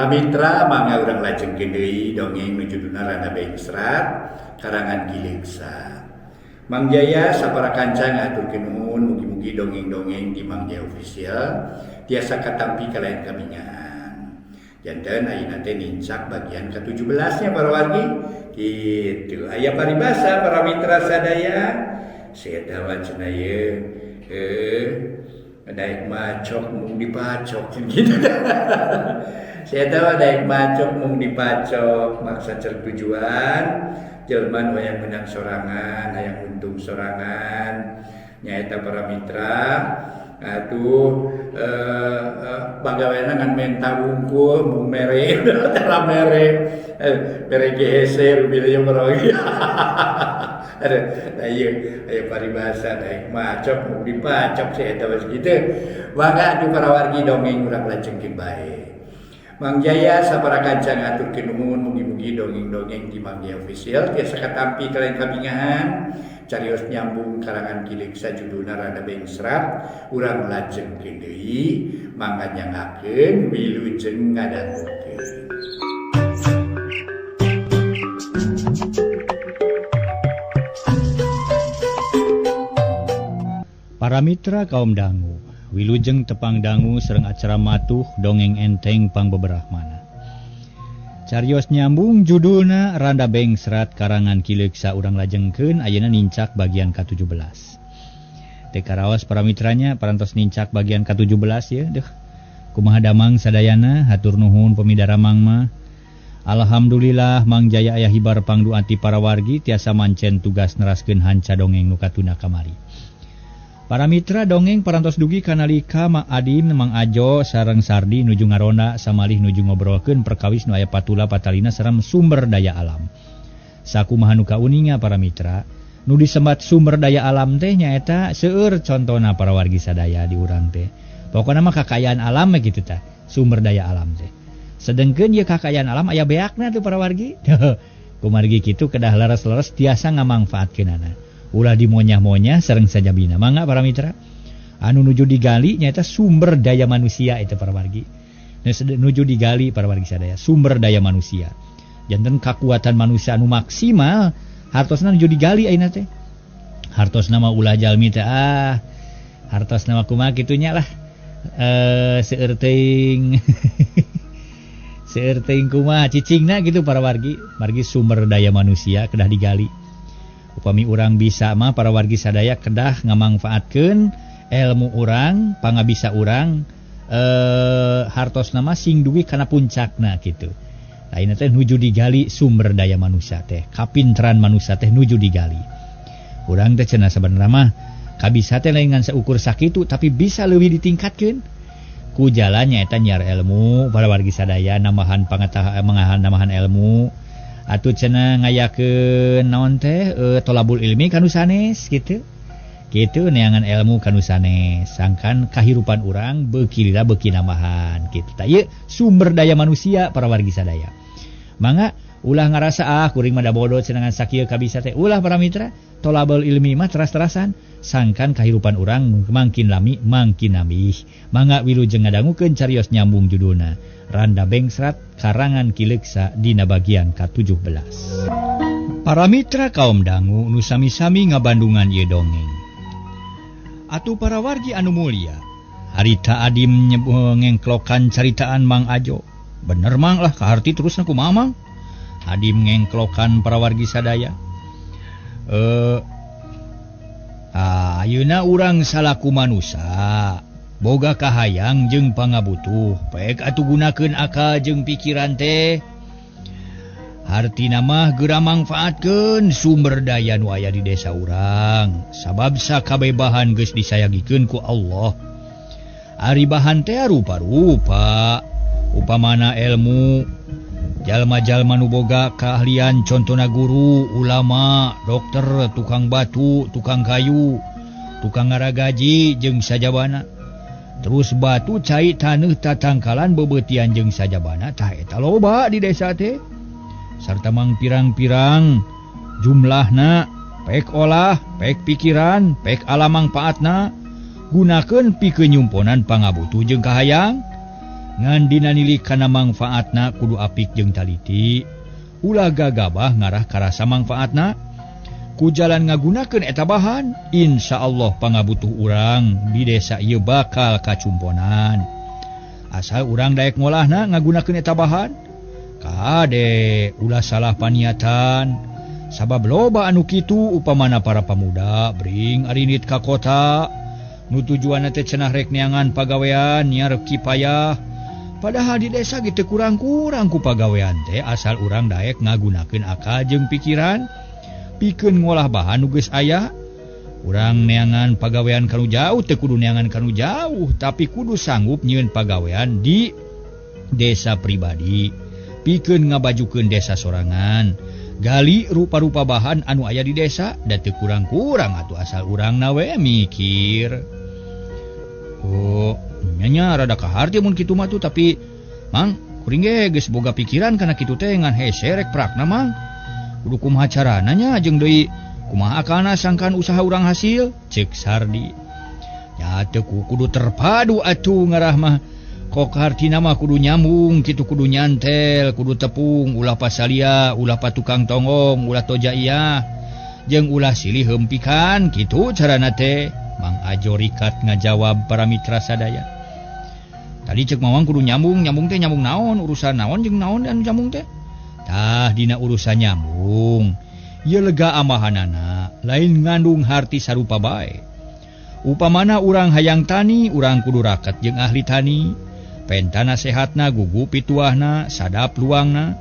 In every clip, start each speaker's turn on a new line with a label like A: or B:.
A: Para mitra mangga urang lajengkeun deui dongeng nu judulna Randa Bengsrat karangan Ki Leuksa. Mang Jaya sapara kanca ngahaturkeun nuhun mugi-mugi dongeng-dongeng di Mang Jaya Official tiasa katampi kalayan kabingahan. Janten ayeuna teh nincak bagian ke-17 nya para wargi. Kitu. Aya paribasa para mitra sadaya. Saya mah cenah ieu daek macok mung dipacok gitu. Saya tahu daek macok mung dipacok maksa cer tujuan jelema nu hayang menang sorangan, hayang untung sorangan nyaeta para mitra atuh pagaweana ngan menta wungkul mung mere tara mere mere ge hese rupina ieu para aduh nah ieu aya paribasa daek macok mung dipacok si eta mah kitu. Mangga atuh para wargi dongeng urang lajengkeun bae. Mang Jaya sapara kanca ngahaturkeun nuhun mugi-mugi dongeng-dongeng di Mang Jaya Official tiasa katampi kalayan kabingahan carios nyambung karangan Ki Leuksa judulna Randa Bengsrat urang lajengkeun deui mangga nyangakeun wilujeng ngadangukeun.
B: Para mitra kaum dangu, wilujeng tepang dangu sareng acara matuh dongeng enteng pangbeberahmana. Carios nyambung judulna Randa Bengsrat karangan Ki Leuksa urang lajengkeun ayeuna nincak bagian ka-17. Teu karaos para mitranya parantos nincak bagian ka-17 ya deuh. Kumaha damang sadayana hatur nuhun pemidaramang mah. Alhamdulillah Mang Jaya aya hibar pangduati para wargi tiasa mancen tugas neraskeun hanca dongeng nu katuna kamari. Para mitra dongeng parantos dugi kanalika Mang Adim, Mang Ajo sareng Sardi nuju ngaronda samalih nuju ngobrolkeun perkawis nu aya patula patalina sareng sumber daya alam. Sakumaha nu kauninga para mitra, nu disebat sumber daya alam teh nyaeta seueur contona para wargi sadaya di urang teh. Pokona mah kakayaan alam mah kitu tah, sumber daya alam teh. Sedengkeun ieu kakayaan alam aya beakna tuh para wargi. Kumargi kitu kedah leres-leres tiasa ngamangfaatkeunana. Ulah dimonyah-monyah sareng sajabina. Mangga para mitra, anu nuju digali nyaeta sumber daya manusia itu para wargi. Nuju digali para wargi sadaya, sumber daya manusia. Janten kakuatan manusia anu maksimal hartosna nuju digali ayeuna teh. Hartosna mah ulah jalmi teh ah. Hartosna mah kumaha kitu nya lah. Seueur teuing. Seueur teuing kumaha cicingna gitu para wargi. Margi sumber daya manusia kedah digali. Upami urang bisa mah para wargi sadaya kedah ngamangfaatkeun ilmu urang, pangabisa urang, hartosna mah sing dugi kana puncakna kitu. Ayeuna teh nuju digali sumber daya manusia teh, kapinteran manusia teh nuju digali. Urang teh cenah sabenerna mah kabisa teh lain ngan saukur sakitu tapi bisa leuwih ditingkatkeun. Ku jalan nyaeta nyiar ilmu para wargi sadaya nambahan pangetahuan, nambahan ilmu. Atuh cenah ngayakeun naon teh tolabul ilmi kanu sanes kitu. Kitu neangan ilmu kanu sanes sangkan kahirupan urang beuki lila beuki nambahan kitu. Tah ieu sumber daya manusia para wargi sadaya. Mangga ulah ngarasa ah kuring mah da bodoh cenah ngan sakieu kabisa teh. Ulah para mitra, tolabul ilmi mah teras-terasan sangkan kahirupan urang mangkin lami mangkin nambih. Mangga wilujeng ngadangukeun carios nyambung judulna Randa Bengsrat karangan Ki Leuksa dina bagian ka-17. Para mitra kaum dangu nu sami-sami ngabandungan ieu dongeng. Atuh para wargi anu mulia, harita Adim ngengklokan caritaan Mang Ajo. Bener Mang lah kaharti terusna kumaha Mang? Adim ngengklokan para wargi sadaya. Ayeuna urang salaku manusa boga kahayang jeung pangabutuh pek atuh gunakeun akal jeung pikiran teh. Hartina mah geura mangfaatkeun sumber daya nu aya di desa urang sabab sakabeh bahan geus disayagikeun ku Allah. Ari bahan teh rupa-rupa, upamana ilmu, jalma-jalma nu boga keahlian contona guru, ulama, dokter, tukang batu, tukang kayu, tukang ngaragaji jeung sajabana. Terus batu cai taneuh tatangkalan bebeutian jeung sajabana tah eta loba di desa teh. Sarta mang pirang-pirang jumlahna pek olah, pek pikiran, pek ala mangpaatna gunakeun pikeun nyumponan pangabutuh jeung kahayang. Ngan dina nilik kana mangfaatna kudu apik jeung taliti. Ulah gagabah ngarah karasa mangfaatna. Ku jalan ngagunakeun eta bahan, insyaallah pangabutuh urang di desa ieu bakal kacumponan. Asal urang daek ngolahna ngagunakeun eta bahan. Kade ulah salah paniatan. Sabab loba anu kitu upamana para pamuda bring arinit ka kota. Nu tujuanna teh cenah rek neangan pagawean niar kipayah. Padahal di desa ge teu kurang-kurang ku pagawean teh asal urang daek ngagunakeun akal jeung pikiran. Pikeun ngolah bahan nu geus aya. Urang neangan pagawean kanu jauh teu kudu neangan kanu jauh, tapi kudu sanggup nyieun pagawean di desa pribadi. Pikeun ngabajukeun desa sorangan. Gali rupa-rupa bahan anu aya di desa da teu kurang-kurang atuh asal urangna we mikir. Oh, nya rada kaharti mun kitu mah tuh, tapi Mang, kuring ge geus boga pikiran kana kitu teh ngan hese rek prakna Mang. Kudu kumaha carana nya jeung deui kumaha akalna sangkan usaha urang hasil cek Sardi. Nya teu kudu terpadu atuh ngarah mah. Kok hartina mah kudu nyambung kitu, kudu nyantel, kudu tepung, ulah pasalia, ulah patukang tonggong, ulah toja iya, jeung ulah silih hempikan kitu carana teh. Mang Ajo rikat ngajawab para mitra sadaya. Tadi cek Mawang kudu nyambung, nyambung teh nyambung naon, urusan naon jeung naon anu nyambung teh. Tah dina urusan nyambung, ieu lega amahanana, lain ngandung harti sarupa bae. Upamana urang hayang tani, urang kudu raket jeung ahli tani. Pentana sehatna, gugu pituahna, sadap luangna.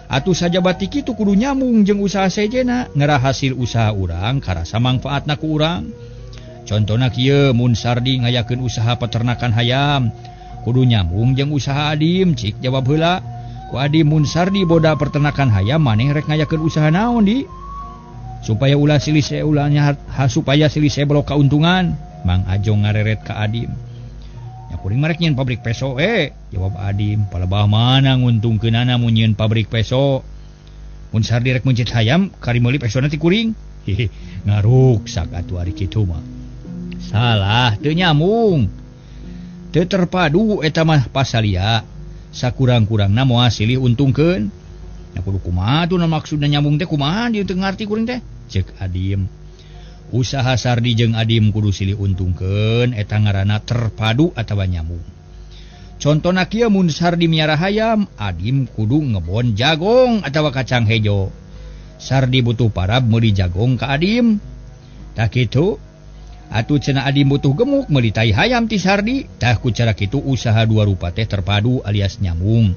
B: Atuh sajabati kitu kudu nyambung jeung usaha sejena, ngerah hasil usaha urang karasa mangfaatna ku urang. Contona kieu, mun Sardi ngayakeun usaha peternakan hayam, kudu nyambung jeung usaha Adim, cik jawab heula. Ku Adim mun Sardi boda peternakan hayam, maneh rek ngayakeun usaha naon di? Supaya ulah silih seulahnya supaya silih seblok kauntungan. Mang Ajo ngareret ka Adim. Ya kuring marek nyieun pabrik peso jawab Adim. Palebah mana nguntungkeunana mun nyieun pabrik peso. Mun Sardi rek meuncit hayam, kari meuli pesona ti kuring. Hehe, ngaruksak atuh ari kitu mah. Salah, teu nyambung. Teu terpadu eta mah pasalia. Sakurang-kurangna moal silih untungkeun. Nya kudu kumaha tuh maksudna nyambung teh kumaha dieu teu ngarti kuring teh? Ceuk Adim. Usaha Sardi jeung Adim kudu silih untungkeun eta ngaranna terpadu atawa nyambung. Contona kieu mun Sardi miara hayam, Adim kudu ngebon jagong atawa kacang hejo. Sardi butuh parab meuli jagong ka Adim. Tah kitu. Atuh cenah Adim butuh gemuk meuli tai hayam ti Sardi. Tah ku cara kitu usaha dua rupa teh terpadu alias nyambung.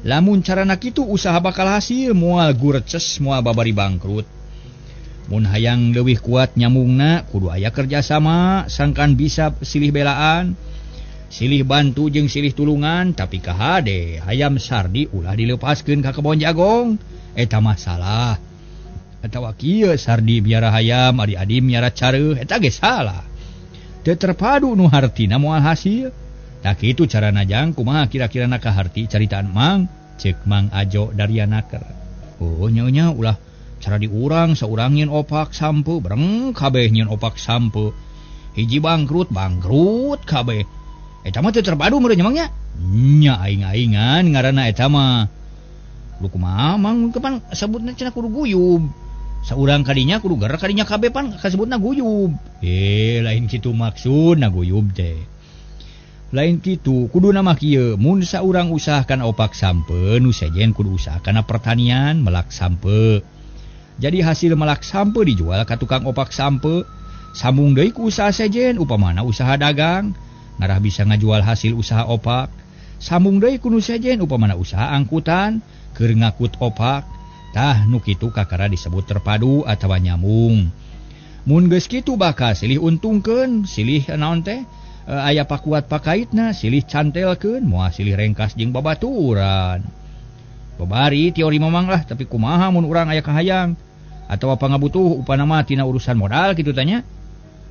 B: Lamun carana kitu usaha bakal hasil, moal gurces, moal babari bangkrut. Mun hayang leuwih kuat nyambungna kudu aya kerjasama sangkan bisa silih belaan, silih bantu jeung silih tulungan. Tapi kahade hayam Sardi ulah dilepaskeun ka kebon jagong, eta masalah. Atawa kieu Sardi miara hayam, ari Adim miara careuh, eta ge salah. Teu terpadu nu hartina moal hasil. Tah kitu carana jang kumaha kira-kirana kaharti caritaan Mang? Ceuk Mang Ajo Darianaker. Oh nya ulah cara diurang saurang nyeun opak sampe breng kabeh nyeun opak sampe. Hiji bangkrut bangkrut kabeh. Eta mah teu terpadu meureun nya Mang nya. Nya aing-aingan ngaranna eta mah. Lu kumaha Mang kapan sebutna cenah kudu guyub. Saurang kadinya kudu ger kadinya kabeh pan kasebutna guyub. Lain kitu maksudna guyub teh. Lain kitu kuduna mah kieu, mun saurang usahakan opak sampe nu sejen kudu usaha kana pertanian melak sampe. Jadi hasil melak sampe dijual ka tukang opak sampe, sambung deui ku usaha sejen upamana usaha dagang, ngarah bisa ngajual hasil usaha opak. Sambung deui ku nu sejen upamana usaha angkutan, keur ngakut opak. Tah nu kitu kakara disebut terpadu atawa nyambung. Mun geus kitu bakal silih untungkeun, silih naon teh? Aya pakuat pakaitna, silih cantelkeun, moal silih rengkas jeung babaturan. Babari teori mamang lah, tapi kumaha mun urang aya kahayang atawa pangabutuh upana mah tina urusan modal kitu tanya.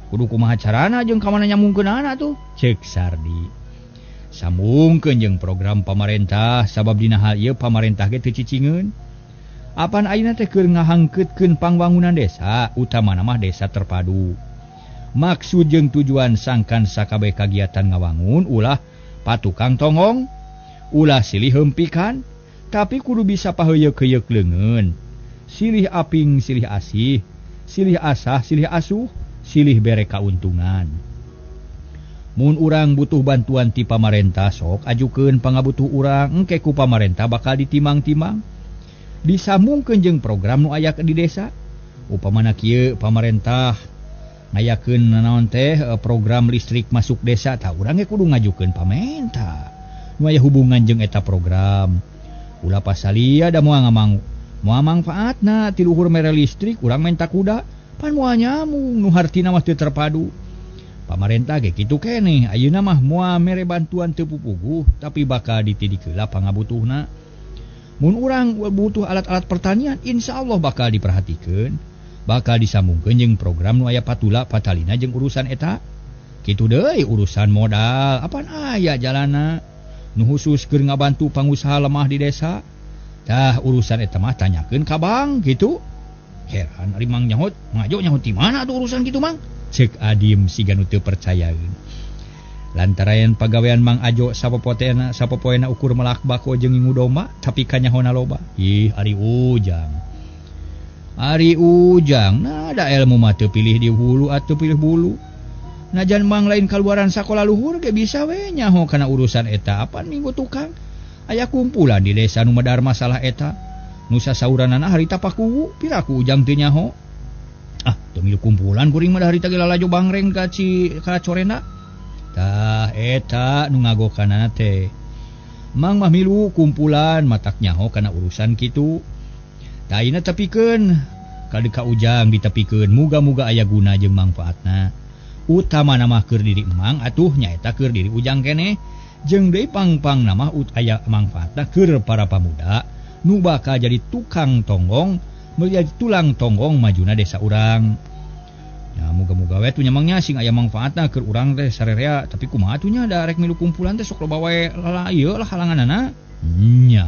B: Kudu kumaha carana jeung ka mana nyambungkeunana tuh? Ceuk Sardi. Sambungkeun jeung program pamarentah, sabab dina hal ieu pamarentah ge teu cicingeun. Apan ayeuna teh keur ngahangkeutkeun pangwangunan desa, utamana mah desa terpadu. Maksud jeung tujuan sangkan sakabeh kagiatan ngawangun ulah patukang tonggong. Ulah silih hempikan, tapi kudu bisa paheuyeukeuyeuh leungeun. Silih aping, silih asih, silih asah, silih asuh, silih bere kauntungan. Mun urang butuh bantuan ti pamarentah sok ajukeun pangabutuh urang, engke ku pamarentah bakal ditimang-timang. Disambungkeun jeung program nu aya di desa. Upamana kieu pamarentah ngayakeun nanaon teh program listrik masuk desa, tah urang ge kudu ngajukeun pamenta. Nu aya hubungan jeung eta program. Ulah pasalia da moal ngamang moal mangfaatna ti luhur mere listrik urang menta kuda pan moal nyamung nu hartina mah teu terpadu. Pamarentah ge kitu keneh ayeuna mah moal mere bantuan teu pupuguh tapi bakal ditidik heula pangabutuhna. Mun urang butuh alat-alat pertanian insyaallah bakal diperhatikeun, bakal disambungkeun jeung program nu aya patula patalina jeung urusan eta. Kitu deui urusan modal apan aya jalana nu khusus keur ngabantu pangusaha lemah di desa. Tah urusan eta mah tanyakeun ka bank kitu. Heran ari Mang nyaho, Mang Ajo nyaho ti mana atuh urusan kitu Mang? Ceuk Adim siga nu teu percayaeun. Lantaran pagawean Mang Ajo sapopotena sapopoena ukur melak bako jeung ngingu domba tapi kanyahona loba. Ih ari Ujang. Ari Ujang nah da ilmu mah teu pilih di hulu atuh pilih bulu. Najan Mang lain kaluaran sakola luhur ge bisa we nyaho kana urusan eta apan minggu tukang. Aya kumpulan di desa nu medar masalah eta. Nu sasauranana harita pakuwu piraku Ujang teu nyaho. Ah teu milu kumpulan kuring mah harita ge lalajo bangreng ka ci ka corena. Tah eta nu ngagokanana teh. Mang mah milu kumpulan matak nyaho kana urusan kitu. Tah ayeuna tepikeun ka Ujang ditepikeun muga-muga aya guna jeung mangfaatna. Utamana mah keur diri Mang atuh nyaeta keur diri Ujang keneh jeung deui pangpangna mah aya mangfaatna keur para pamuda nu bakal jadi tukang tonggong, menjadi tulang tonggong majuna desa urang. Ya muga-muga we tuh nya Mang nya sing aya mangfaatna keur urang teh sarerea tapi kumaha atuh nya da rek milu kumpulan teh sok loba wae lala ieu lah halanganana. Nya.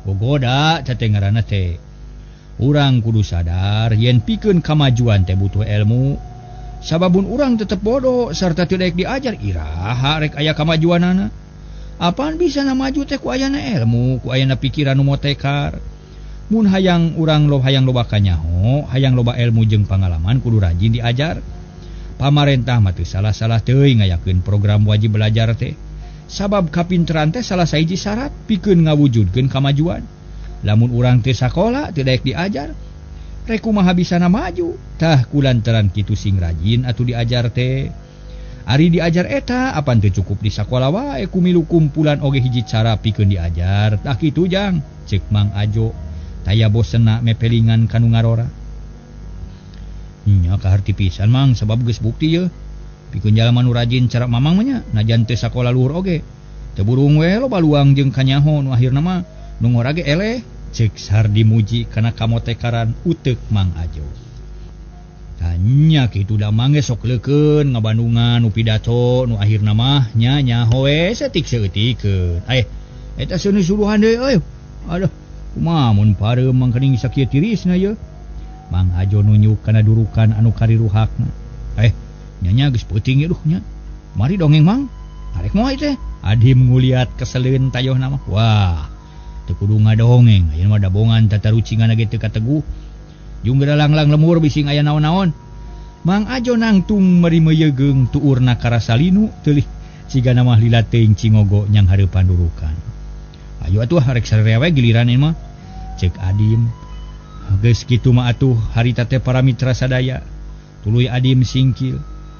B: Gogoda teh ngaranna teh. Urang kudu sadar yen pikeun kamajuan teh butuh ilmu. Sababun urang tetep bodoh sarta teu daek diajar iraha rek aya kamajuanana. Apaan bisa na maju teh ku ayana ilmu, ku ayana pikiran nu motekar. Mun hayang urang lo hayang loba kanyaho, hayang loba ilmu jeung pangalaman kudu rajin diajar. Pamarentah mah teu salah-salah teuing ngayakeun program wajib belajar teh. Sabab kapinteran teh salah sahiji syarat pikeun ngawujudkeun kamajuan. Lamun urang teu sakola teu daek diajar, rek kumaha bisana maju. Tah kulantaran kitu sing rajin atuh diajar teh. Ari diajar eta apan teu cukup di sakola wae ku milu kumpulan oge hiji cara pikeun diajar. Tah kitu Jang, ceuk Mang Ajo. Taya bosenna mepelingan kanu ngarora. Nya kaharti pisan Mang sabab geus bukti ye. Pikeun jalma nu rajin cara Mamang mah nya najan teu sakola luhur oge. Teu burung we loba luang jeung kanyaho nu akhirna mah nu ngora ge eleh. Ceuk Sardi muji kana kamotekaran uteuk Mang Ajo. Tanya kitu da Mang ge sok leukeun ngabandungan nu pidato nu akhirna mah nya nyaho we saeutik saeutikeun. Eta seuneu suruhan deui euy. Aduh, kumaha mun pareum mangkening sakieu tirisna ye. Mang Ajo nunjuk kana durukan anu kariruhakna. Nya geus peuting ye duh nya. Mari dongeng Mang. Arek moal teh. Adim nguliat keseleun tayohna mah. Wah, teu kudu ngadongeng ayeuna mah dabongan tatarucingan ge teu kateguh. Jeung geura langlang lemur bising aya naon-naon. Mang Ajo nangtung meri meuyeugeung tuurna karasa linu teulih cigana mah lila teuing cingogo nyang hareupan durukan. Ayo atuh rek sararea we giliran ieu mah. Ceuk Adim. Geus kitu mah atuh harita teh para mitra sadaya. Tuluy Adim singkil.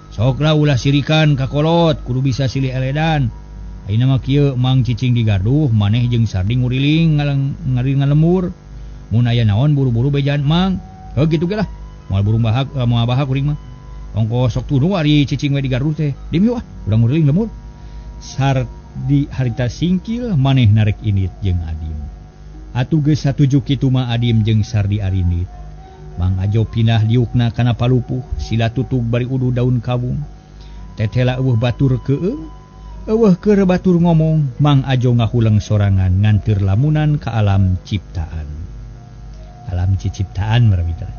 B: Sok lah ulah sirikan ka kolot kudu bisa silih eledan. Ayeuna mah kieu Mang cicing di garduh maneh jeung Sardi nguriling ngariling ngalemur. Mun aya naon buru-buru bejaan Mang. Heuh kitu ge lah. Moal burung bahak moal bahak kuring mah. Ongko sok tunu ari cicing we di garduh teh. Dim yuk ah urang nguriling lemur. Sardi harita singkil maneh narek init jeung Adim. Atuh geus satuju kitu mah Adim jeung Sardi arinit. Mang Ajo pindah liukna kana palupuh sila tutug bari uduh daun kawung. Tetela eueuh batur keueung, eueuh keur batur ngomong, Mang Ajo ngahuleng sorangan nganteur lamunan ka alam ciptaan. Alam ciciptaan para mitra.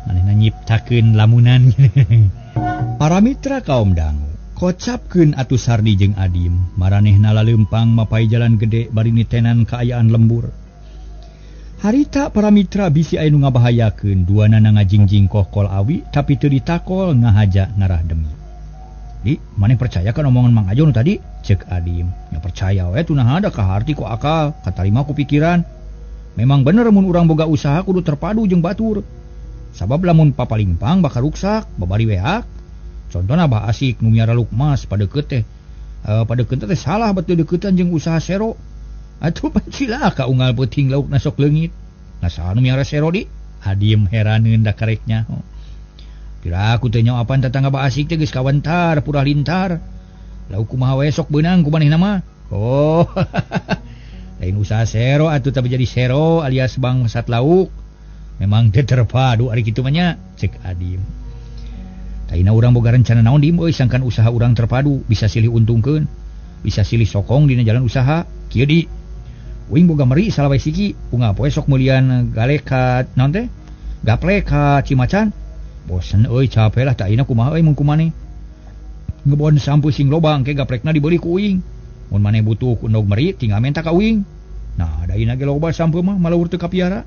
B: Manehna nyiptakeun lamunan. Para mitra kaum dangu, Kocapkeun atuh Sardi jeung Adim, maranehna laleumpang mapai jalan gede bari nitenan kaayaan lembur. Harita para mitra bisi aya nu ngabahayakeun, duanana ngajingjing kohkol awi tapi teu ditakol ngahaja ngarah demi. Di, maneh percaya kan omongan Mang Ajo nu tadi? Cek Adim. Nya percaya we tuh naha da kaharti ku akal, katarima ku pikiran. Memang bener mun urang boga usaha kudu terpadu jeung batur. Sabab lamun papalingpang bakal ruksak, babari weak. Contohna bah asik nu miara lukmas padeukeut teh. Padeukeut teh salah betul deuketan jeung usaha sero. Atuh pancilaka unggal peuting laukna sok leungit. Nah saha nu miara sero di? Adim heraneun da karek nyaho. Kira aku teh nyaho apan tetangga bah asik teh geus kawentar purah lintar. Lauk kumaha we sok beunang ku manehna mah. Oh. Lain usaha sero atuh tapi jadi sero alias bangsat lauk. Memang teu terpadu ari kitu mah nya, cek Adim. Taina urang boga rencana naon dim euy sangkan usaha urang terpadu bisa silih untungkeun, bisa silih sokong dina jalan usaha. Kieu di uing boga meri salawe siki, unggal poe sok meulian galek ka naon teh? Gaplek ka Cimacan. Bosen euy capek lah taina kumaha euy mun kumaneh. Ngebon sampu sing loba engke gaplekna dibeuli ku uing. Mun maneh butuh endog meri tinggal menta ka uing. Nah, daina ge loba sampu mah maleur teu kapiara.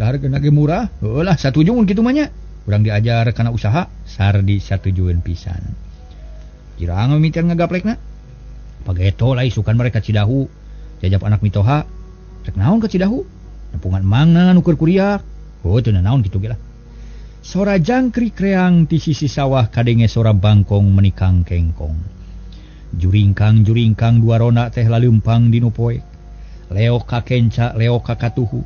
B: Da hargana ge murah. Heueuh lah satuju mun kitu mah nya. Urang diajar kana usaha, Sardi satujueun pisan. Jirang mimitian ngagaplekna. Pageto lah isukan mereka Cidahu. Jajap anak mitoha. Rek naon ka Cidahu? Nepungan mangna nu keur kuriak. Oh, teu naon kitu ge lah. Sora jangkrik reang ti sisi sawah kadenge sora bangkong menikang kengkong. Juringkang-juringkang dua ronda teh laleumpang dinu poek. Leok ka kenca, leok ka katuhu.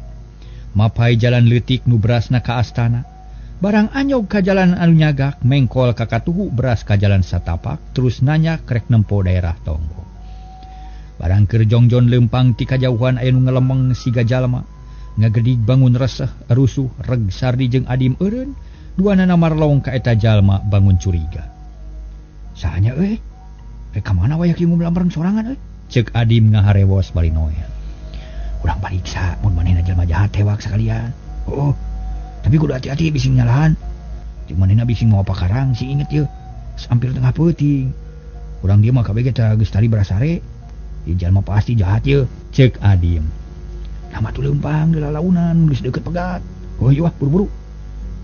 B: Mapai jalan leutik nu berasna ka astana. Barang anyog ka jalan anu nyagak, mengkol ka katuhu beras ka jalan satapak, terus nanya krek nempo daerah tonggo. Barang keur jongjon leumpang ti kajauhan aya nu ngelemeng siga jalma. Ngagedig bangun reseh, rusuh, reg Sardi jeung Adim eureun, duanana marlong ka eta jalma bangun curiga. Sahanya euy? Rek ka mana wayah kieu ngumlampreng sorangan euy? Ceuk Adim ngaharewos bari noel. Urang pariksa mun manehna jalma jahat tewak sakalian. Oh, tapi kudu hati-hati bising nyalahan. Jeung manehna bising mawa pakarang sing inget yeuh. Hampir tengah peuting. Urang dieu mah kabeh ge teh geus tali berasare. Ieu jalma pasti jahat yeuh, ceuk Adim. Nama tuh leumpang di lalaunan geus deukeut pegat. Oh iya wah buru-buru.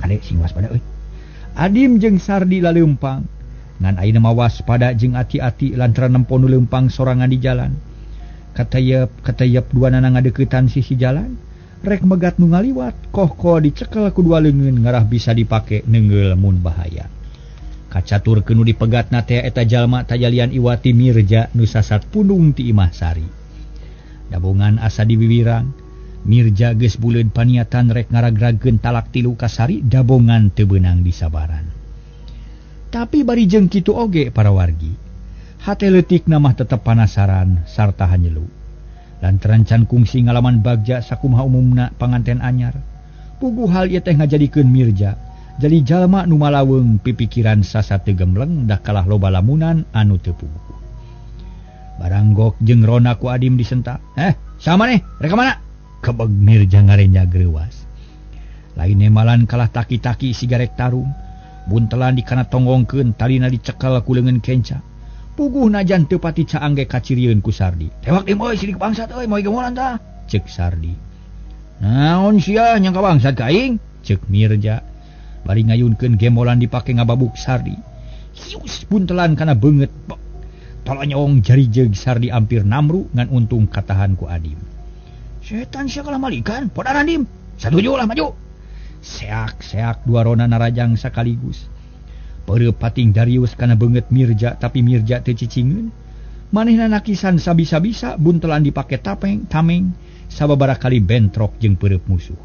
B: Kade sing waspada euy. Adim jeung Sardi laleumpang. Ngan ayeuna mah waspada jeung ati-ati lantaran nempo nu leumpang sorangan di jalan. Katayep duanana ngadeuketan sisi jalan. Rek megat nu ngaliwat, kohko dicekel ku dua leungeun ngarah bisa dipake neunggeul mun bahaya. Kacaturkeun nu dipegatna teh eta jalma tajalian Iwati Mirja nu sasat pundung ti Imah Sari. Dabongan asa diwiwirang, Mirja geus buleud paniatan rek ngaragragkeun talak tilu ka Sari, dabongan teu beunang disabaran. Tapi bari jeung kitu oge para wargi, hate leutikna mah tetep panasaran sarta hanyelu. Lantaran can kungsi ngalaman bagja sakumaha umumna panganten anyar. Puguh hal ieu teh ngajadikeun Mirja jadi jalma nu malaweung pipikiran sasa teu gemleng dah kalah loba lamunan anu teu puguh. Baranggok jeung Rona ku Adim disentak. Sama nih, rek ka mana? Kebeg Mirja ngarenya greuwas. Lain nemalan kalah taki-taki sigarek tarung. Buntelan dikana tonggongkeun, talina dicekel ku leungeun kenca. Puguh najan teu pati caang ge kacirieun ku Sardi. Tewak dim euy sidik bangsat euy, moal gemolan tah, ceuk Sardi. Naon sia nyangka bangsat ka aing? Ceuk Mirja. Bari ngayunkeun gemolan dipake ngababuk Sardi. Hius buntelan kana beungeut. Tolonyong jari jeung Sardi ampir namru ngan untung katahan ku Adim. Setan sia kalah malikan, podaran dim. Satuju lah maju. Seak-seak dua rona narajang sekaligus. Peureup pating Darius kana beungeut Mirja tapi Mirja teu cicingeun. Manehna nakisan sabisa-bisa buntelan dipake tapeng tameng sababaraha kali bentrok jeung peureup musuh.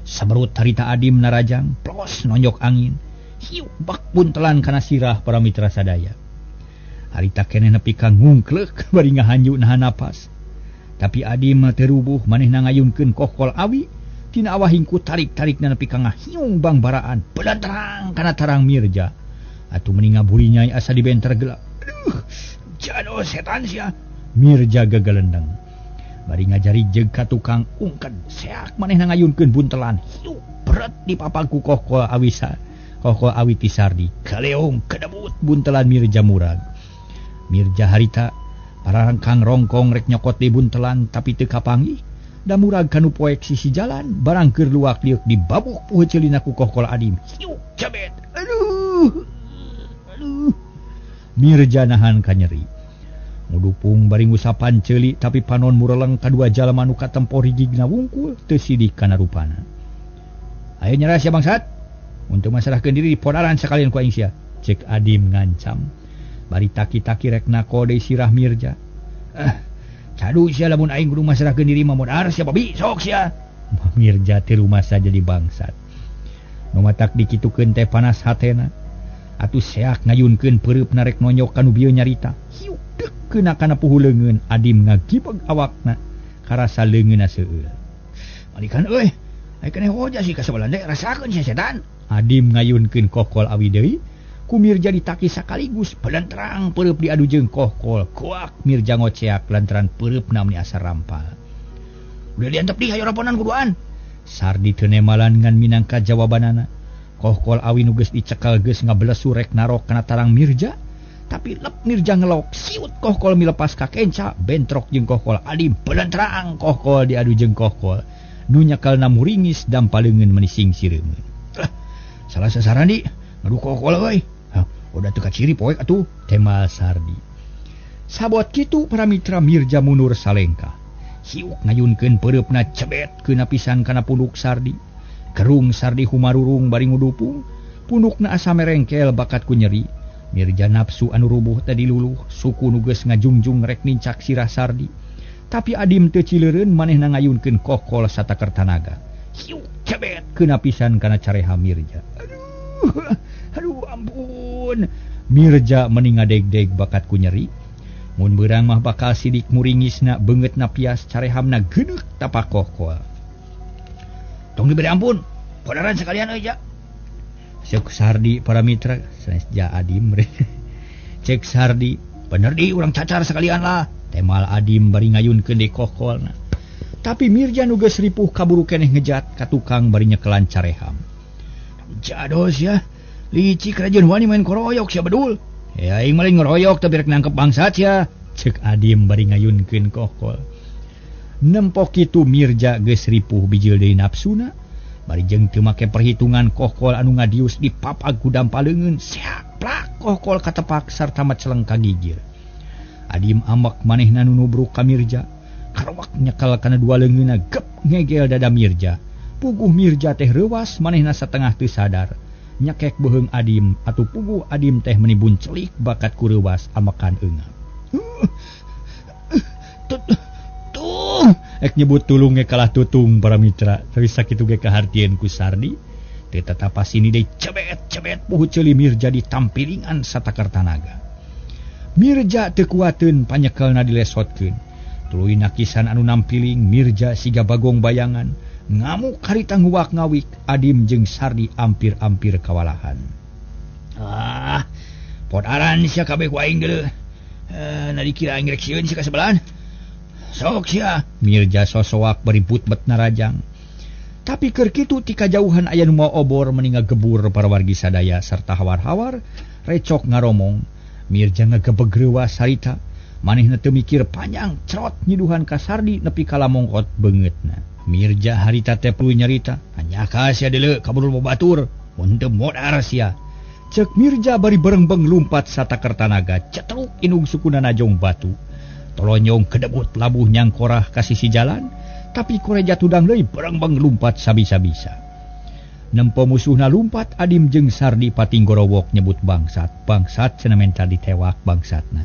B: Saberut harita Adim narajang, plos nonjok angin. Hiu bak buntelan kana sirah para mitra sadaya. Harita keneh nepi ka ngungkleuk bari ngahanju nahan napas. Tapi Adim teu rubuh manehna ngayunkeun kokol awi tina awah hingku tarik-tarikna nepi ka ngahiung bangbaraan belantarang kana tarang Mirja. Atuh meni ngaburi nyai asa dibenter gelap. Aduh, jano setan sia. Mirja gagalendeng. Bari ngajari jeung ka tukang ungked seak manehna ngayunkeun buntelan. Hiu beret dipapag ku kokol awisa. Kohkol awi ti Sardi kaleong kedebut buntelan Mirja murag. Mirja harita pararangkang rongkong rek nyokot di buntelan tapi teu kapanggih. Da murag kanu poek sisi jalan barang keur luak liuk dibabuk puhu ceulina ku kohkol adim. Hiuk cabet. Aduh. Aduh. Mirja nahan kanyeri. Ngudupung bari ngusapan ceuli tapi panon mureleng kadua jalma nu katempo rigigna wungkul teu sidik kana rupana. Ayo nyerah sia bangsat. Untuk masalahkeun diri podaran sakalian ku aing sia. Cek Adim ngancam. Bari taki-taki rek nako deui sirah Mirja. Cadu sia lamun aing kudu masalahkeun diri mah modar sia babi sok sia. Mirja teh rumasa jadi bangsat. Nu matak dikitukeun teh panas hatena. Atuh seak ngayunkeun peureupna rek nonyok kanu bieu nyarita. Hiuk deuk keuna kana puhu leungeun Adim ngagibeg awakna karasa leungeunna seueul. Malikan euy, aya keneh hoja sih ka sabelah deui rasakeun sia setan. Adim ngayunkeun kohkol awi deui, ku Mirja ditaki sakaligus pelenterang peureub diadu jeung kohkol. Kuak Mirja ngoceak lantaran peureupna meni asa rampal. Udah diantep di hayo raponan kuduan. Sardi teu nemalan ngan minangka jawabanana. Kohkol awi nu geus dicekal geus ngabelesu rek narok kana tarang Mirja, tapi lep Mirja ngelok siut kohkol milepas ka kenca bentrok jeung kohkol Adim pelenterang kohkol diadu jeung kohkol. Nu nyekelna muringis dampaleungeun meni singsireungeun. Salah sasaran di ngadu kohkol euy. Hah, udah teu kaciri poek atuh temal Sardi. Sabot kitu para mitra Mirja mundur salengkah. Hiuk ngayunkeun peureupna cebet keuna pisan kana punduk Sardi. Kerung Sardi humarurung bari ngudupung, pundukna asa merengkel bakat ku nyeri. Mirja nafsu anu rubuh tadi luluh, suku nu geus ngajungjung rek nincak sirah Sardi. Tapi Adim teu cileureun manehna ngayunkeun kohkol sataker tanaga. Hiuk cebet keuna pisan kana careha Mirja. Aduh, aduh ampun. Mirja meni ngadeg-deg bakat ku nyeri. Mun beurang mah bakal sidik muringisna beungeutna pias carehamna geudeuk tapak kohkol. Tong diberi ampun, podaran sekalian euy ja. Cek Sardi para mitra, sanes ja Adim. Cek Sardi, bener di urang cacar sekalian lah. Temal Adim bari ngayunkeun deui kohkolna. Tapi Mirja nu geus ripuh kaburu keneh ngejat ka tukang bari nyekelan careham. Jados ya, licik rajin wani main koroyok sia bedul. Ya aing mah lain ngoroyok tapi rek nangkep bangsat sia. Cek Adim bari ngayunkeun kohkol. Nempok kitu Mirja geus ripuh bijil deui nafsuna, bari jeung teu make perhitungan kohkol anu ngadius dipapag ku dampaleungeun, seak plak kohkol katepak sarta maceleng ka gigir. Adim ambek manehna nu nubruk ka Mirja, karowak nyekel kana dua leungeunna gep ngegel dada Mirja. Puguh Mirja teh reuwas manehna satengah teu sadar. Nyekek beuheung Adim atuh puguh Adim teh meni buncelik bakat ku reuwas ambekan eungap. Tung ek nyebut tulung ge kalah tutung para mitra tapi sakitu ge kahartieun ku Sardi teu tatapas ini deui cebet-cebet puhu ceuli Mirja ditampilingan satakar tanaga. Mirja teu kuateun panyekelna dilesotkeun. Tuluy nakisan anu nampiling Mirja siga bagong bayangan ngamuk harita nguwak ngawik Adim jeung Sardi ampir-ampir kawalahan. Ah, podaran sia kabeh ku aing deuleu. Na dikira aing rek sieun sia ka sebelahan. Sok sia Mirja sosoak bari but-bet narajang. Tapi keur kitu ti kajauhan aya nu mawa obor meni ngagebur para wargi sadaya sarta hawar-hawar recok ngaromong. Mirja ngagebeg reuwas harita manehna teu mikir panjang cerot nyiduhan ka Sardi nepi ka lamongkot beungeutna. Mirja harita teh perlu nyarita, "Anyaka sia deuleu kaburu batur, mun teu modar sia." Cek Mirja bari berengbeng lumpat sataker tanaga cetruk indung sukuna najong batu. Tolonyong kedebut labuh nyangkorah ka sisi jalan, tapi koreja tudang deui berengbeng lumpat sabisa-bisa. Nempo musuhna lumpat Adim jeung Sardi pating gorowok nyebut bangsat, bangsat cenah menta ditewak bangsatna.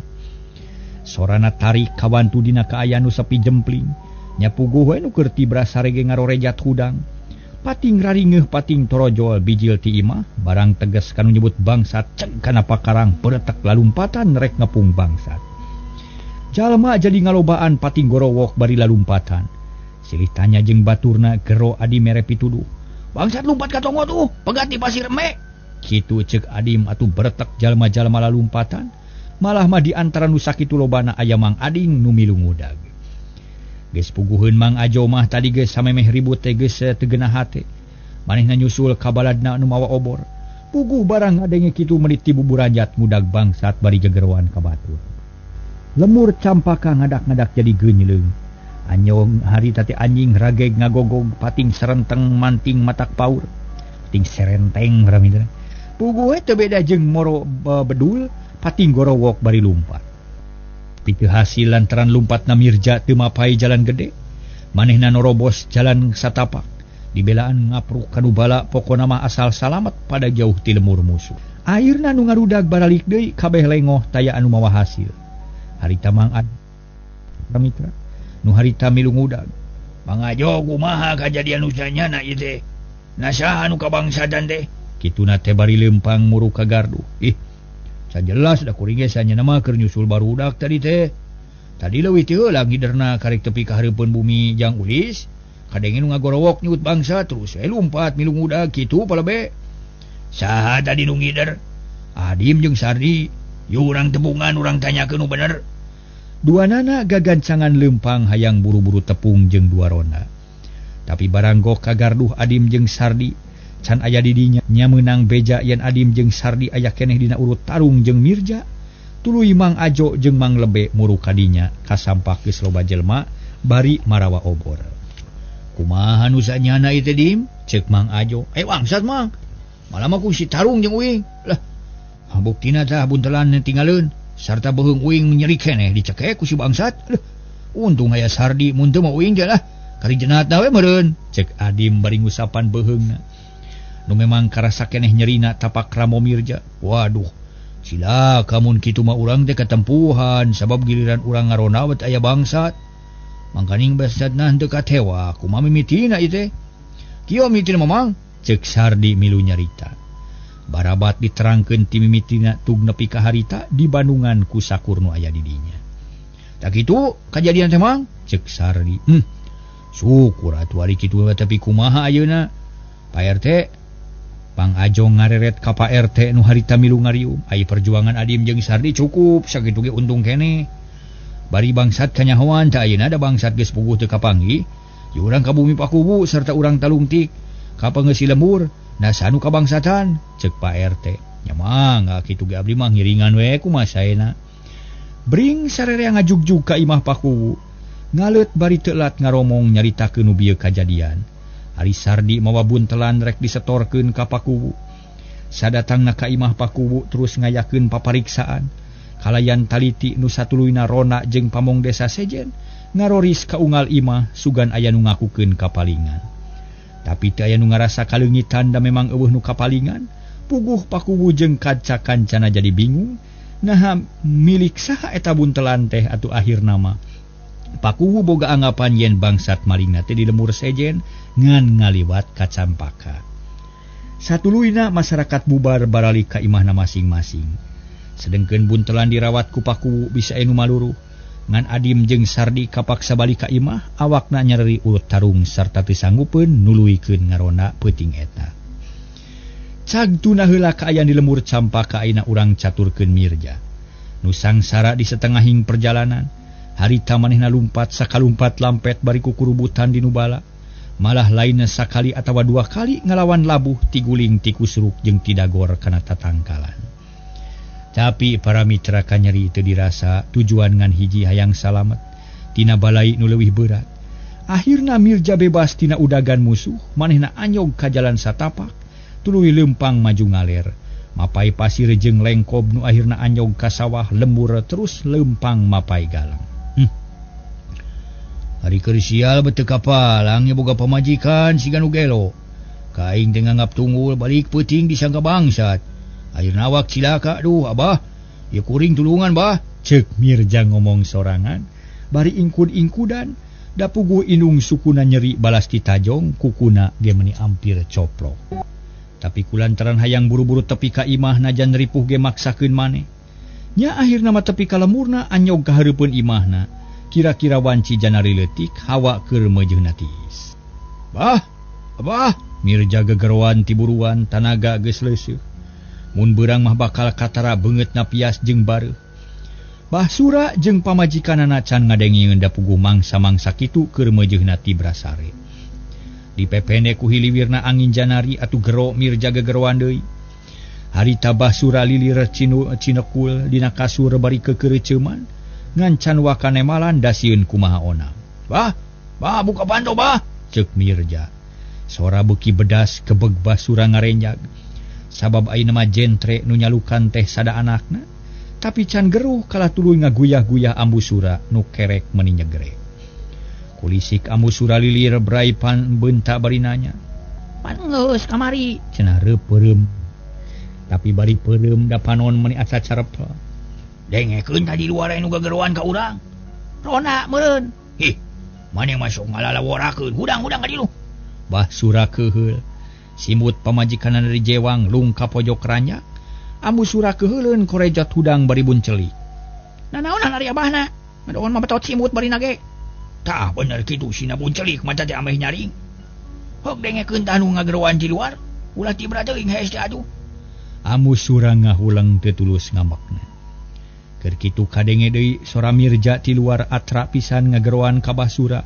B: Sorana tarik kawantu dina kaayaan nu sepi jempling, nya puguh we nu keur tibra sarege ngarorejat hudang. Pating raringeuh pating torojol bijil ti imah, barang tegas kanu nyebut bangsat ceg kana pakarang beretek lalumpatan rek ngepung bangsat. Jalma jadi ngalobaan pating gorowok bari lalumpatan. Silih tanya jeung baturna gero Adi mere pituduh. Bangsat lumpat ka tonggo tuh, pegat di pasir eme. Kitu ceuk Adim atuh beretek jalma-jalma lalumpatan. Malah mah di antara nu sakitu lobana aya Mang Ading nu milu ngudag. Geus puguheun Mang Ajo mah tadi geus samemeh ribut teh geus teu geunah hate. Manehna nyusul ka baladna nu mawa obor. Puguh barang ngadenge kitu menit ti buburanjat ngudag bangsat bari gegeroan ka batur. Lemur campaka ngadak-ngadak jadi geunyeung. Anyong harita teh anjing rageg ngagogog pating serenteng manting matak paur. Pating serenteng ramidra. Puguh we teu beda jeung moro bedul pating gorowok bari lumpat. Pitu hasil lantaran lumpatna Mirja teu mapai jalan gede. Manehna norobos jalan satapak. Dibelaan ngapruk kanu bala pokona mah asal salamet pada jauh ti lemur musuh. Akhirna nu ngarudag baralik deui kabeh lengoh taya anu mawa hasil. Harita Mang Ad Mitra nu harita milu ngudag. Mangajo kumaha kajadian usanyana ieu teh? Nasaha nu kabangsatan teh? Kituna teh bari leumpang muruk ka gardu. Ih, sajelas da kuring ge sanyana mah keur nyusul barudak tadi teh. Tadi leuwih teh heula ngiderna karek tepi ka hareupeun bumi jang ulis. Kadenge nu ngagorowok nyut bangsa terus we lumpat milu ngudag kitu palebe. Saha tadi nu ngider? Adim jeung Sardi. Yu urang tebungan urang tanyakeun nu bener. Duanana gagancangan leumpang hayang buru-buru tepung jeung dua ronda. Tapi baranggoh kagarduh Adim jeung Sardi can aya di dinya nya meunang beja yen Adim jeung Sardi aya keneh dina urut tarung jeung Mirja. Tuluy Mang Ajo jeung Mang Lebe muruk kadinya kasampak geus loba jelema bari marawa obor. Kumaha nu sanyana ieu teh Dim? Ceuk Mang Ajo. Eh bangsat Mang. Malah mah ku si tarung jeung uing. Lah, buktina tah buntelan tinggaleun sarta beuheung uing nyeri keneh dicekek ku si bangsat. Aduh, untung aya Sardi mun teu mah uing teh lah. Kari jenatna we meureun. Cek Adim bari ngusapan beuheungna. Nu memang karasa keneh nyerina tapak ramo Mirja. Waduh, cilaka mun kitu mah urang teh katempuhan sabab giliran urang ngarona bet aya bangsat. Mangkaning bangsatna henteu katewa, kumaha mimitina ieu teh? Kieu mimitina Mamang, cek Sardi milu nyarita. Barabat diterangkeun ti mimitina tug nepi ka harita di Bandungan ku sakur nu aya di dinya. Tak kitu kajadian teh Mang, cek Sardi. Syukur atuh ari kitu tapi kumaha ayeuna? Pak RT Pang Ajo ngareret ka Pak RT nu harita milu ngarium. Ai perjuangan Adim jeung Sardi cukup sakitu ge untung keneh. Bari bangsat kanyahoan teh ayeuna da bangsat geus puguh teu kapanggih. Ye urang ka bumi Pakubu sarta urang talungtik ka pangeusi lembur. Nah sanu kabangsatan cek Pak RT. Nya mangga kitu ge abdi mah ngiringan we kumaha saena. Bring sarerea ngajugjug ka imah Pakubu. Ngaleut bari teulat ngaromong nyaritakeun nu bieu kajadian. Ari Sardi mawa buntelan rek disetorkeun ka Pakubu. Sadatangna ka imah Pakubu terus ngayakeun papariksaan. Kalayan taliti nu satuluyna rona jeung pamong desa sejen ngaroris ka unggal imah sugan aya nu ngakukeun kapalingan. Tapi teu aya nu ngarasa kaleungitan da memang eueuh nu kapalingan. Puguh Pakubu jeung kanca-kancana jadi bingung. Naha milik saha eta buntelan teh atuh akhirna mah. Pakubu boga anggapan yen bangsat malingna teh di lemur sejen ngan ngaliwat ka Campaka. Satuluyna masyarakat bubar baralik ka imahna masing-masing. Sedengkeun buntelan dirawat ku Pakubu bisa enu maluruh. Ngan Adim jeung Sardi kapaksa balik ka imah, awakna nyereri urut tarung sarta teu sanggupeun nuluykeun ngaronda peuting eta. Cag tuna heula kaayaan di lemur Campaka ayeuna urang caturkeun Mirja. Nu sangsara di setengahing perjalanan. Harita manehna lumpat sakalumpat lampet bari kukurubutan di nubala. Malah lainna sakali atawa dua kali ngalawan labuh tiguling tikusruk jeung tidagor kana tatangkalan. Tapi para mitra kanyeri teu dirasa tujuan ngan hiji hayang salamet tina balai nu leuwih berat. Akhirna Mirja bebas tina udagan musuh, manehna anyog ka jalan satapak, tuluy leumpang maju ngaler. Mapai pasir jeung lengkob nu akhirna anyog ka sawah lembur terus leumpang mapai galang. Hari keur sial beuteuk kapalang nya boga pamajikan siga nu gelo. Ka aing teh nganggap tunggul balik peuting disangka bangsat. Ayeuna awak cilaka duh abah. Ieu kuring tulungan bah. Ceuk Mirja ngomong sorangan bari ingkud-ingkudan da puguh indung sukuna nyeri balas ditajong kukuna ge meuni ampir coplok. Tapi kulantaran hayang buru-buru tepi ka imah najan ripuh ge maksakeun maneh. Nya akhirna mah tepi ka lemurna anyog ka hareupeun imahna. Kira-kira wanci janari leutik hawa keur meujeuna tiis. Bah, abah, Mirja gegeroan tiburuan tanaga geus leuseuh. Mun beurang mah bakal katara beungeutna pias jeung bareuh. Bah Sura jeung pamajikanana can ngadengieun da puguh mangsa-mangsa kitu keur meujeuna tibrasare. Dipepende ku hiliwirna angin janari atuh gero Mirja gegeroan deui. Harita Basura lilir cinekul dina kasur bari kekeureuceuman ngancan wakanemalan dasieun kumaha ona. Bah, bah buka panto bah, ceuk Mirja. Sora beuki bedas kebeg Basura ngarenjag. Sabab ayeuna mah jentre nu nyalukan teh sada anakna, tapi can geruh kalah tuluy ngaguyah-guyah Ambu Sura nu kerek meuni nyegere. Kulisik Ambu Sura lilir brai pan beunta bari nanya. Pan geus kamari cenah reupeurem. Tapi bari peureum da panon meuni aca carep. Dengekeun tadi luar anu gageroan ka urang. Rona meureun. Hih, maneh masuk ngalalaworakeun hudang-hudang ka dilu. Basura keuheul. Simut pamajikanna dari jewang lung ka pojok ranjak. Ambu Sura keuheuleun korejot hudang bari buncelik. Nanaonan ari abahna? Ngadoon mah betot simut bari nage. Tah bener kitu sina buncelik maca teh ameh nyaring. Hok dengekeun tah nu ngageroan di luar, ulah tibra teuing hees teh atuh. Ambu Sura ngahuleng teu tulus ngambekna. Keur kitu kadenge deui sora Mirja ti luar atra pisan ngageroan ka Basura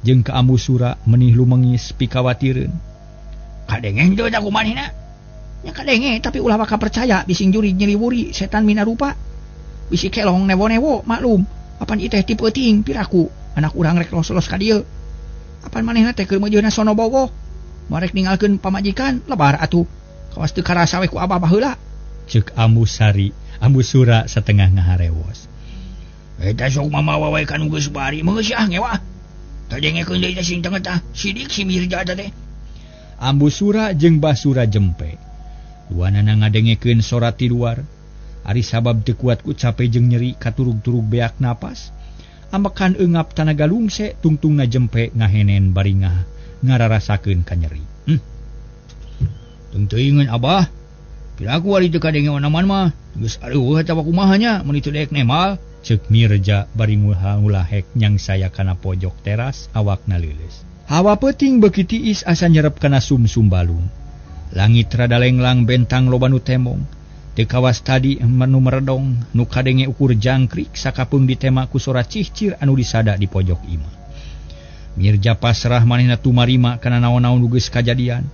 B: jeung ka Ambu Sura menih lumengis pikawatireun. Kadenge henteu tah kumanehna? Nya kadenge tapi ulah waka percaya bising jurig nyeliwuri setan minarupa. Bisi kelong newo-newo maklum. Apan ieu teh ti peuting piraku anak urang rek los-los ka dieu. Apan manehna teh keur meujeuhna sono bogoh. Marek ninggalkeun pamajikan lebar atuh. Kawas teu karasa we ku abah baheula. Ceuk Ambu Sari, Ambu Sura setengah ngaharewos. Eta sok mamawa wae ka nu geus bari meunggeus ah ngewa. Kadengekeun deui teh sing tengah tah sidik si Mirja teh. Ambu Sura jeung Basura jempe. Duanana ngadengekeun sora ti luar. Ari sabab teu kuat ku cape jeung nyeri katurug-turug beak napas. Ambekan eungap tanaga lungse tungtungna jempe ngahenen bari ngararasakeun ka nyeri. Teuing abah. Piraku ari teu kadenge onaman mah. Geus areueuh eta kumaha nya mun teu daek nemal. Ceuk Mirja bari ngulahek nyangsaya kana pojok teras awakna leuleus. Hawa peuting beuki tiis asa nyerep kana sumsum balung. Langit rada lenglang bentang loba nu temong. Teu kawas tadi nu meredong nu kadenge ukur jangkrik sakapeung ditema ku sora cihcir anu disada di pojok imah. Mirja pasrah manehna tumarima kana naon-naon nu geus kajadian.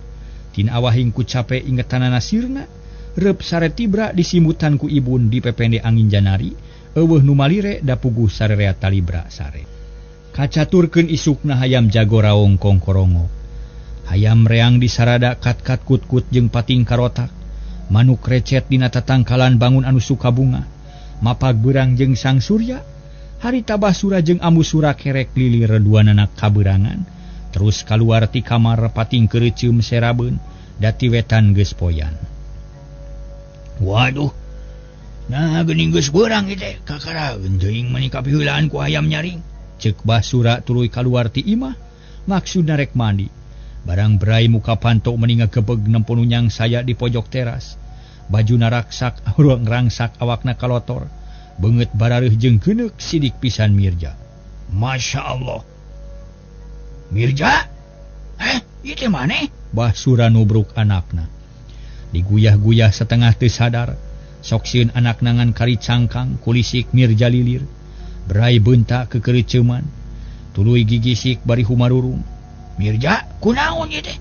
B: Tina awahing ku cape ingetanana sirna, reup sare tibra disimutan ku ibun dipepende angin janari, eueuh nu malire da puguh sarerea talibra sare. Kacaturkeun isukna hayam jago raong kongkorongo. Hayam reang disarada kat-kat kut-kut jeung pating karotak. Manuk recet dina tatangkalan bangun anu suka bunga. Mapag beurang jeung sang surya. Harita Basura jeung Ambu Sura kerek lilir duanana kaberangan. Terus kaluar ti kamar pating keureuceum serabeun dati wetan geus poyan. Waduh. Nah geuning geus beurang ieu teh kakara teuing meuni kapiheulaan ku hayam nyaring. Ceuk Basura tuluy kaluar ti imah maksudna rek mandi. Barang berai muka panto meni ngagebeg nempo nu nyangsaya di pojok teras. Bajuna raksak ruang rangsak awakna kalotor. Beungeut barareuh jeung geuneuk sidik pisan Mirja. Masya Allah. Mirja? Ieu teh maneh? Basura nubruk anakna. Diguyah-guyah setengah teu sadar. Sok sieun anakna ngan kari cangkang kulisik Mirja lilir. Berai beunta kekeureuceuman. Tuluy gigisik bari humarurung. Mirja, kunaon ieu teh?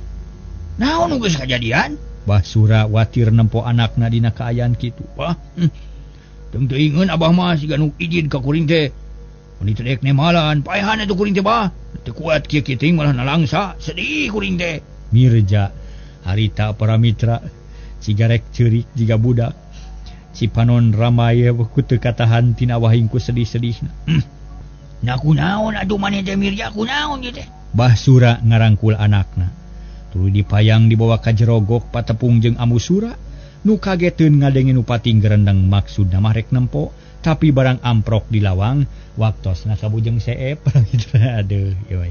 B: Naon nu geus kajadian? Basura watir nempo anakna dina kaayaan kitu. Wah, teuingeun abah mah siga nu izin ka kuring teh. Mun teu daek nemalan, paehan atuh kuring teh bah. Teu kuat kieu-kieu teuing malah nalangsa, sedih kuring teh. Mirja harita para mitra cigarek ceurik jiga budak. Cipanon ramai ku teu katahan tina wahing ku sedih-sedihna. Nya kunaon atuh maneh teh Mirja, kunaon ieu teh? Basura ngarangkul anakna. Tuluy dipayang dibawa ka jerogok patepung jeung Ambu Sura nu kageteun ngadenge nu pating gerendeng maksudna mah rek nempo tapi barang amprok di lawang waktosna kabujeng seep. Aduh, ieu.